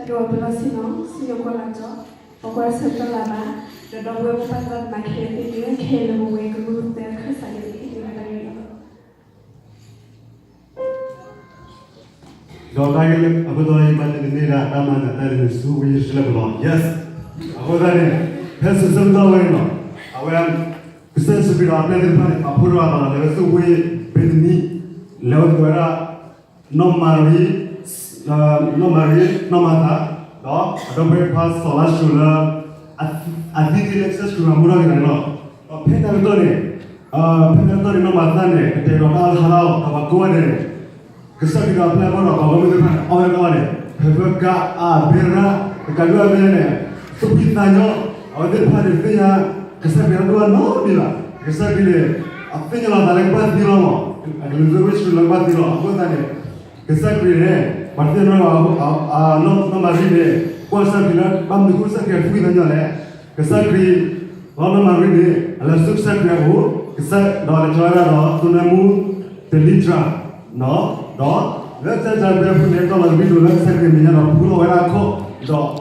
ဒီးပလီၢ်ဆ့ၣ်နီၤ စံၣ်ညီၣ်ကွီၢ်လၢ်ကၠီ ပကွၢ်ဆၢကတီၢ်လၢ်ဘၣ်, ဒီးဒီပုၢ်ဝဲၢ်မိၢ်ပၢ်သရၣ်သမါခဲလၢာ်သ့ၣ်တဖၣ် ခဲလၢာ်ပဝဲကရူၢ်သၢခၢၣ်စးယဲၢ်န့ၣ် မ့ၢ်ဝဲဒၣ်န့ၣ်လီၤ. ဒီးတၢ်ဂ့ၢ်အဃိသတး ယဘၣ်တဲန့ၢ်ဒၣ်တၢ်မၤနၢၤတၢ်န့ၣ် ဆူဝ့ၢ်ယရူၤၡလ့ၣ်ပူၤလီၤ. Yes. အဃိသတးန့ၣ် ဖဲဆူၣ်ဆၢကတီၢ်ဝဲန့ၣ်လီၤ, အဝဲ ကစၢ်ယ့ၣ်ၡူးခရံာ်ဒီးအပျဲၢ်သ့ၣ်တဖၣ်န့ၣ် ပာ်ဖှိၣ်ထီၣ်အသးလီၤ လဲၤဝဲဆူဝ့ၢ်ဘ့းသနံ လဲၤဝဲသကိးဝဲဒၣ် နီၢ်မၤရံ နီၢ်မၤရံ နီၢ်မၤသၤ ဒီးအဒီပုၢ်ဝဲၢ်ခွါစီၤလါၡူလၢ အသံတ့ၢ်လၢကစၢ်ယ့ၣ်ၡူးခရံာ်မၤမူထီၣ်က့ၤန့ၣ်လီၤ. ဒီးဖဲန့ၣ်အကတီၢ်န့ၣ် ဖဲန့ၣ်အကတီၢ်န့ၣ် နီၢ်မၤသၤန့ၣ် ကတဲာ်ကတီၤတၢ်လၢဟါလီၤ ဒီးပှၤကိးဂၤဒဲးန့ၣ် ကစၢ်ခရံာ်ဒီးအပျဲၢ်အဘီၣ်ဒီးပှၤဂီၢ်မုၢ်သ့ၣ်တဖၣ်န့ၣ် အီၣ်ဝဲတၢ်အီၣ်န့ၣ် ဖဲဖဲကါအဘ့ရၣ် တကးဒိၣ်အမ့ၢ်န့ၣ် သူၣ်ဖှံသးညီ အဝဲသ့ၣ်တဖၣ်န့ၣ်သ့ၣ်ညါ ကစၢ်ခရံာ်တဒိၣ်ဘၣ်နီတမံၤဘၣ်. ကစၢ်ခရံာ်န့ၣ် အသ့ၣ်ညါလီၤသးလၢကဘၣ်သံလီၤမး အကလုၢ်သ့ၣ်ဝ့ၢ်စူၤလၢကဘၣ်သံလီၤ. အဃိသတးန့ၣ် ကစၢ်ခရံာ်န့ၣ် ပှၤတသ့ၣ်နီၣ်ဘၣ် နီၢ်မၤရံန့ၣ် ကွၢ်ကစၢ်ခရံာ်လၢ ဘၣ်မနုၤဃိကစၢ်ခရံာ်သူၣ်ဖှံသးညီလဲၣ်. ကစၢ်ခရံာ် ဒီးနီၢ်မၤရံန့ၣ် အလဲၤဆူကစၢ်ခရံာ်အအိၣ် ကစၢ်ဒီးလဲၤထီၣ်ဝဲဒၣ်ဒီး သိနၢမူတလံတြၤ ဒီး လၢတၢ်တၢ်ဘျၢဖုန့ၣ် တီၢ်လီၤကဘံၣ်ဒိၣ်လၢကစၢ်ခရံာ်မဲာ်ညါဒီး ဖှူလီၤဝဲဒၣ်ခိၣ် ဒီးဖီလၢခိၣ်သူ ဘၣ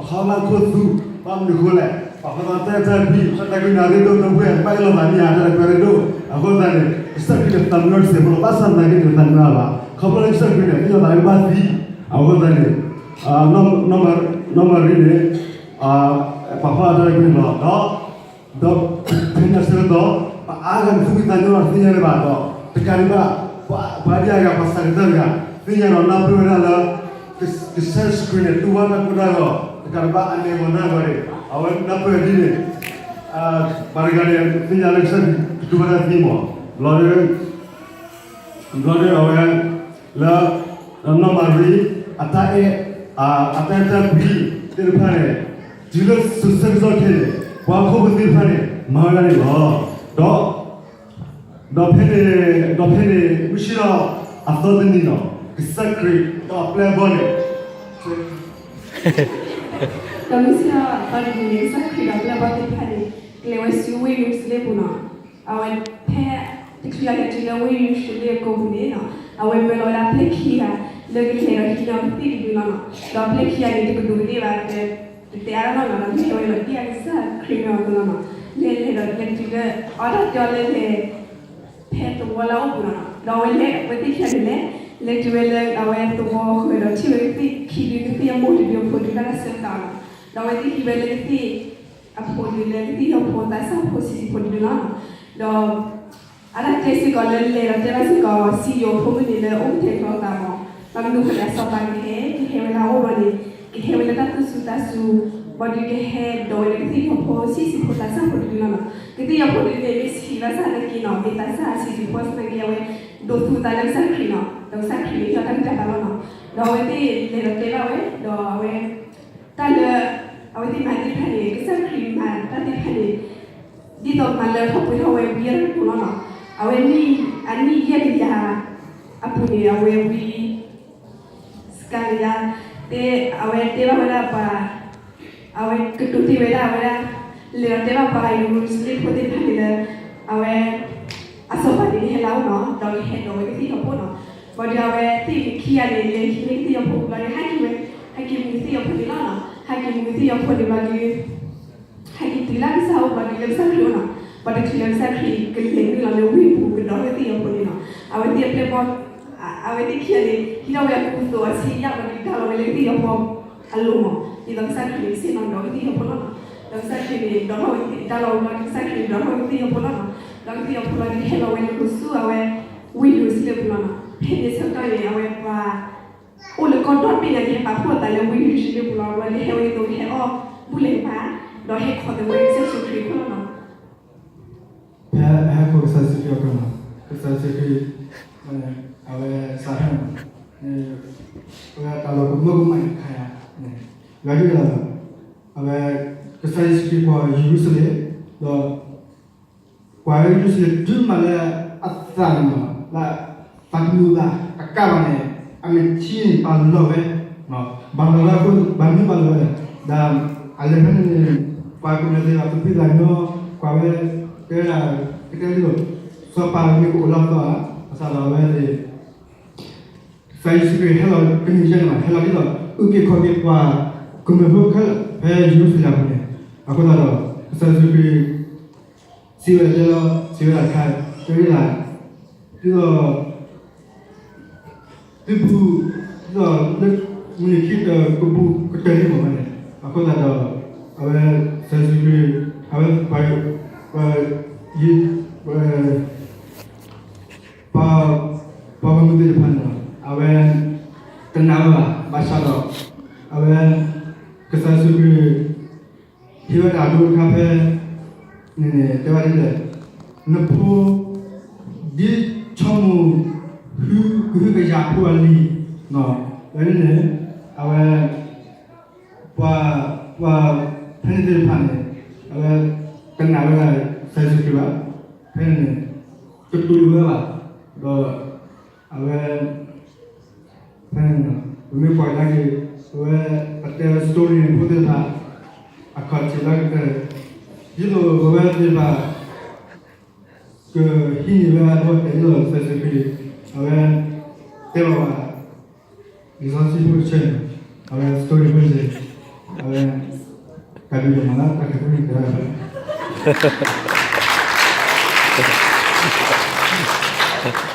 ်မနုၤဃိလဲၣ် ပာ်ဖျါထီၣ်တၢ်အဲၣ်တၢ်ကွံ တၢ်အဲၣ်တၢ်ကွံန့ၣ် ရ့ဒိၣ်ဒိၣ်ဖှဲၣ် ဘၣ်အၢၣ်လီၤသးန့ၣ်ဧါ တၢ်အဲၣ်တၢ်ကွံရ့ဒိၣ် အဃိသတးန့ၣ် ကစၢ်ခရံာ်န့ၣ်သးမုာ်အီၤတစဲးဖိလီၤ ဘၣ်ဆၣ်သနာ်က့န့ၣ် တသးမုာ်အီၤဘၣ် ခီဖျိလၢကစၢ်ခရံာ်န့ၣ် သ့ၣ်ညါသးလၢကဘၣ်သံ အဃိသတးန့ၣ် နီၢ်မၤရံန့ၣ် ပာ်ဖျါထီၣ်တၢ်အဲၣ်တၢ်ကွံန့ၣ်လီၤ ဒီး ဒီးဖဲန့ၣ်အဆၢကတီၢ် ပှၤအါဂၤန့ၣ် သူၣ်ဖှံသးညီဒီးတသ့ၣ်ညါလၢၤဘၣ်ဒီး တကးဒံးဘၣ် ပှၤဒ်အဂၤ ပှၤစးကတၢၢ်တဂၤ သ့ၣ်ညါဒီးနၢ်ပၢၢ်ဝဲဒၣ်လၢ ကစၢ်ယ့ၣ်ၡူးခရံာ်န့ၣ် တူၢ်ဘၣ်တၢ်ကိၢ်တၢ်ဂီၤ တကးဒံးဘၣ်အနဲၣ်ဂီၤနၢ်ဂီၤန့ၣ် အဝဲနၢ်ပၢၢ်ဒ်န့ၣ် ပှၤတဂၤန့ၣ် သ့ၣ်ညါလၢကစၢ်ခရံာ်ကတူၢ်ဘၣ်တၢ်သံမး ဘျီဒီး ဘျီဒီးအဝဲ လၢ နီၢ်မၤရံ အတၢ်အဲၣ် အတၢ်အဲၣ်တၢ်ကွံသ့ၣ်တဖၣ်န့ၣ် တုၤလၢဆူၣ်ဆၢကတီၢ်ခဲအံၤန့ၣ် ပှၤဟီၣ်ခိၣ်ဖိသ့ၣ်တဖၣ်န့ၣ် မၤဝဲဒၣ်န့ၣ်လီၤ. ဒီး ဒီးဖဲန့ၣ် ဒီးဖဲန့ၣ် မုၢ်ဆ့ၣ်ထီၣ်အသီတနံၤန့ၣ် ကစၢ်ခရံာ်ဒီးအပျဲၢ်အဘီၣ်န့ၣ် ဒီးမုၢ်ဆ့ၣ်ထီၣ်အသီတနံၤန့ၣ် ကစၢ်ခရံာ်ဒီးအပျဲၢ်အဘီၣ်သ့ၣ်တဖၣ်န့ၣ် ကလဲၤဝဲဆူဝ့ၢ်ယရူၤၡလ့ၣ်ပူၤန့ၣ် အဝဲဖဲ တချုးအလဲၤတုၤလၢဝ့ၢ်ယရူၤၡလ့ၣ်အကိာ်ပူၤန့ၣ် အဝဲမၢလီၤဝဲဒၣ်ပျဲၢ်ခံဂၤ လၢကလဲၤဒီးဟံးန့ၢ်ကသံၣ်တဒုန့ၣ်လီၤ. ဒီးပျဲၢ်ခံဂၤန့ၣ် တကဒူးကဒ့ၣ်ဘၣ် တတဲအါထီၣ်နီတမံၤဘၣ် လဲၤဝဲလီၤဒ်အကစၢ်ခရံာ်မၢအသိးလီၤ. လဲၤလဲၤဒီးလဲၤတုၤလၢ အီၣ်တၢ်တဲအီၤလၢလဲၤ ဖဲသဝီလၢအအိၣ်ပူၤန့ၣ်လီၤ. ဒီးအဝဲလဲၤ အဝဲသ့ၣ်ခံဂၤန့ၣ်လဲၤ လဲၤတုၤဝဲလၢအဝဲသဝီဃၢၤဒီးထံၣ်ဝဲကသံၣ်ခံဒု ကသံၣ်အမိၢ်တဒုအဖိဒု တၢ်ဆၢကတီၢ်လီၤ. ဒီးအဝဲသ့ၣ်ဟံးဝဲလၢကသံၣ်အဖိဒု လၢကသံၣ်ဟီၣ်ဖိသးစၢ်ဖိဆံးဆံးဖိတဒုလီၤ. ဒီး အတၢ်တဲစ့ၢ်ကီးလၢလဲၤဒီးတဲဘၣ်စ့ၢ်ကီး စံယိၤဖိမုၣ်န့ၣ်လၢအိၣ်ကတဲာ်ကတီၤသးမး ဘၣ်မနုၤဃိလဲၣ် အစီၤပၤကဟဲ ကဟဲဝဲဒၣ်အိၣ်ဘျီန့ၣ် ကဟဲဝဲလၢတၢ်သူၣ်စူၤသးစူၤ ဘၣ်ဒီးကဟဲဒိးဝဲလၢကသံၣ်ဟီၣ်ဖိဆံးဆံးဖိသးစၢ်ဖိတဒုလီၤနီၤ. ကသံၣ်ဟီၣ်ဖိတဒုန့ၣ် မ့ၢ်ဆံးဘၣ်ဆၣ်သနာ်က့နီၤ မ့ၢ်သးစၢ်ဆံးဆံးဖိသနာ်က့ အဝဲဒိးသူသးလၢကစၢ်ခရံာ်နီၤ ဒီးကစၢ်ခရံာ်န့ၣ် ဟ့ၣ်အီၤတၢ်ဂံၢ်တၢ်ဘါလီၤနီၤ. ဒီးအဝဲသ့ၣ်လဲၤဒီးတဲဘၣ်ဝဲ ဒီးအဝဲ တၢ်လၢ အဝဲသ့ၣ်မၤသ့ၣ်တဖၣ်န့ၣ် ကစၢ်ခရံာ်မၤတၢ်သ့ၣ်တဖၣ်န့ၣ် ဒ်သိးမၤလၢထီၣ်ပှဲၤထီၣ်ဝဲဝံအတၢ်ကတိၤလီၤနီၤ. အဝဲ အနံၣ်ယဲၢ်ကယၤအပူၤန့ၣ် အဝဲဝံ စကၤလယါ တဲ အဝဲတဲဘၣ်ဝဲဒၣ်ပှၤ အဝဲကတိၤတ့ၢ်ဝဲဒၣ်အဝဲဒၣ် လဲၤဒီးတဲဘၣ်ပှၤယရူၤၡလ့ၣ်ဖိသ့ၣ်တဖၣ်န့ၣ်လၢ အဝဲ အစီၤပၤန့ၣ်ကဟဲလၢအအိၣ်နီၤ ဒီးကဟဲဒိးဝဲကသံၣ်ဟီၣ်ဖိနီၤ. ဘၣ်ဒီးအဝဲသ့ၣ်ခံဂၤန့ၣ် လဲၤဟံးန့ၢ်ကသံၣ်ဟီၣ်ဖိဘျီဒီး ဟဲက့ၤဝဲ ဟဲက့ၤမူကသံၣ်ဟီၣ်ဖိန့ၣ်လီၤနီၤ. ဟဲက့ၤမူကသံၣ်ဟီၣ်ဖိန့ၣ်ဘျီဒီး ဟဲက့ၤတုၤလၢကစၢ်အအိၣ်ဘျီဒီး လၢကစၢ်ခရံာ်အအိၣ်နီၤ. ဘၣ်တချုးလၢကစၢ်ခရံာ်ကလဲၤနုာ်လီၤလၢဝ့ၢ်ပူၤကဒီးကသံၣ်ဟီၣ်ဖိန့ၣ်နီၤ. အဝဲသ့ၣ်အပျဲၢ်ဘီၣ် အဝဲသ့ၣ်ခံဂၤန့ၣ် ဟံးထီၣ်ဝဲအကူအသိးအဆ့ယၣ်ဘျီဒီး တၢ်လီၤဝဲလၢကသံၣ်ဟီၣ်ဖိအလိၤမး ဒ်သိးကစၢ်ခရံာ်န့ၣ် ကဆ့ၣ်နီၤဒီးကသံၣ်ဟီၣ်ဖိလီၤနီၤ. ဒီးကစၢ်ခရံာ်န့ၣ် ဒိးထီၣ်ဝဲတၢ်လီၤဝဲဘျီဒီး ကစၢ်ခရံာ်န့ၣ် ဒိးထီၣ်ဝဲကသံၣ်ဟီၣ်ဖိလီၤနီၤ. ဒီးကသံၣ်ဟီၣ်ဖိလီၤဒီး ဟဲလီၤဝဲလၢကစူၢ်အဝဲ ဝ့ၢ်ယရူၤၡလ့ၣ်ပူၤလီၤနီၤ. ဖဲန့ၣ်ဆၢကတီၢ်န့ၣ် အဝဲပှၤ အိၣ်လၢကီၢ်ဒီဘ့ၣ်နာ်က့ ဟဲပာ်ဖှိၣ်အသးလၢဝ့ၢ်ယရူၤၡလ့ၣ်ပူၤလီၤ. ဘျီဒီးဟဲဝဲဒ်သိးကဟဲအီၣ်ဘူၣ်လဲၤကပၤ ဒီးဟဲခိးသဝဲကစၢ်ယ့ၣ်ၡူးခရံာ်အခိၣ်လီၤနီၤ. ဖဲအဟဲခိးကစၢ်ယ့ၣ်ၡူးခရံာ်အခိၣ်နီၤ ကစၢ်ယ့ၣ်ၡူးခရံာ် အဝဲစးထီၣ်နီၤ အဝဲတၢ်လီၤကမၢကမၣ်န့ၣ်ခါယၤ လီၤဒ်ဒီး အဝဲ ကစၢ်ယ့ၣ်ၡူးခရံာ်ကွၢ်ယရူၤၡလ့ၣ် ဒီး ကွၢ်ဝဲယရူၤၡလ့ၣ်တုၤမးလၢအသးန့ၣ်မး လၢသးတမုာ်ဘၣ် တကးဘၣ်န့ၣ် အမဲာ်ထံန့ၣ်ပာ်လီၤဝဲ ပာ်လီၤဝဲအဃိ ဘၣ်မနုၤပာ်လီၤဝဲလဲၣ် ဒီးအလဲၤဖဲန့ၣ်န့ၣ် ပှၤကိးဂၤဒဲး သူၣ်ဖှံသးညီ ကွၢ်ဝဲ တဲဝဲဒၣ် တကဲဒ်သိး စီၤပၤမ့ၢ်ကအိၣ်လၢအသီဧါ ဘၣ်ဆၣ်ဒီးအဝဲန့ၣ် ကစၢ်ယ့ၣ်ၡူးခရံာ်ဟဲလီၤတမံၤယဲၢ်န့ၣ်ဘၣ် ဟဲလီၤဒ်သိး အုၣ်က့ၤခီၣ်က့ၤပှၤ ကမျၢၢ်ဖိခဲလၢာ်ဖဲယရူၤၡလ့ၣ်အပူၤန့ၣ်, အဃိသတးဒီး ကစၢ်ယ့ၣ်ၡူးခရံာ် စံးဝဲဒၣ်လီၤ, စံးဝဲဒၣ်တခါ, တဲဝဲဒၣ်, ဒ်သိး သုပူၤ, ဒ်သိး လၢမုၢ်နံၤခံကတၢၢ် ကပူၤကတၢၢ်န့ၣ်မ့ၢ်ဝဲန့ၣ်, အဃိသတးဒီး အဝဲ ကစၢ်ယ့ၣ်ၡူးခရံာ် အဝဲ ပှၤ ယ ပှၤ ပှၤ ပှၤဂီၢ်မုၢ်သ့ၣ်တဖၣ်န့ၣ် အဝဲ တနာ်ဝဲဘၣ်, ဘၣ်ဆၣ်ဒီး အဝဲ ကစၢ်ယ့ၣ်ၡူးခရံာ် ဟ့ၣ်ဝဲဒၣ်ဒိတခါဖဲန့ၣ်န့ၣ် တဲဝဲဒ်လဲၣ်, နဖိ ဒ်ဆိကမိၣ် ဟု ကဟုကယာ်ဖိအလံၤ, ဖဲန့ၣ်န့ၣ် အဝဲ ပှၤ ပှၤ ဖဲန့ၣ်သ့ၣ်တဖၣ်န့ၣ် အဝဲ တနာ်ဝဲဒၣ် ကစၢ်ယ့ၣ်ၡူးခရံာ်ဘၣ်, ဖဲန့ၣ်န့ၣ် တတူၢ်လိာ်ဝဲဘၣ်, ဒီး အဝဲ ဖဲန့ၣ် ပမ့ၢ်ကွၢ်ကဒါက့ၤ အဝဲ ပတဲ story န့ၣ် ဖိသ့ၣ်တဖၣ် အခီၣ်ထံးလၢကတၢၢ် ဒ်သိးပဝဲသ့ၣ်တဖၣ် ကဟံးန့ၢ်ဝဲအဂီၢ် တဲဒ်သိးကစၢ်ယ့ၣ်ၡူးခရံာ် အဝဲ တဲဘၣ်ပှၤ လံာ်စီဆှံဖိတဆၢန့ၣ် အဝဲ story ဖိတဆၢ အဝဲ တၢ်ဒုးဒိၣ်မးလၢတၢ်ခဲဖိန့ၣ်တဲဘၣ်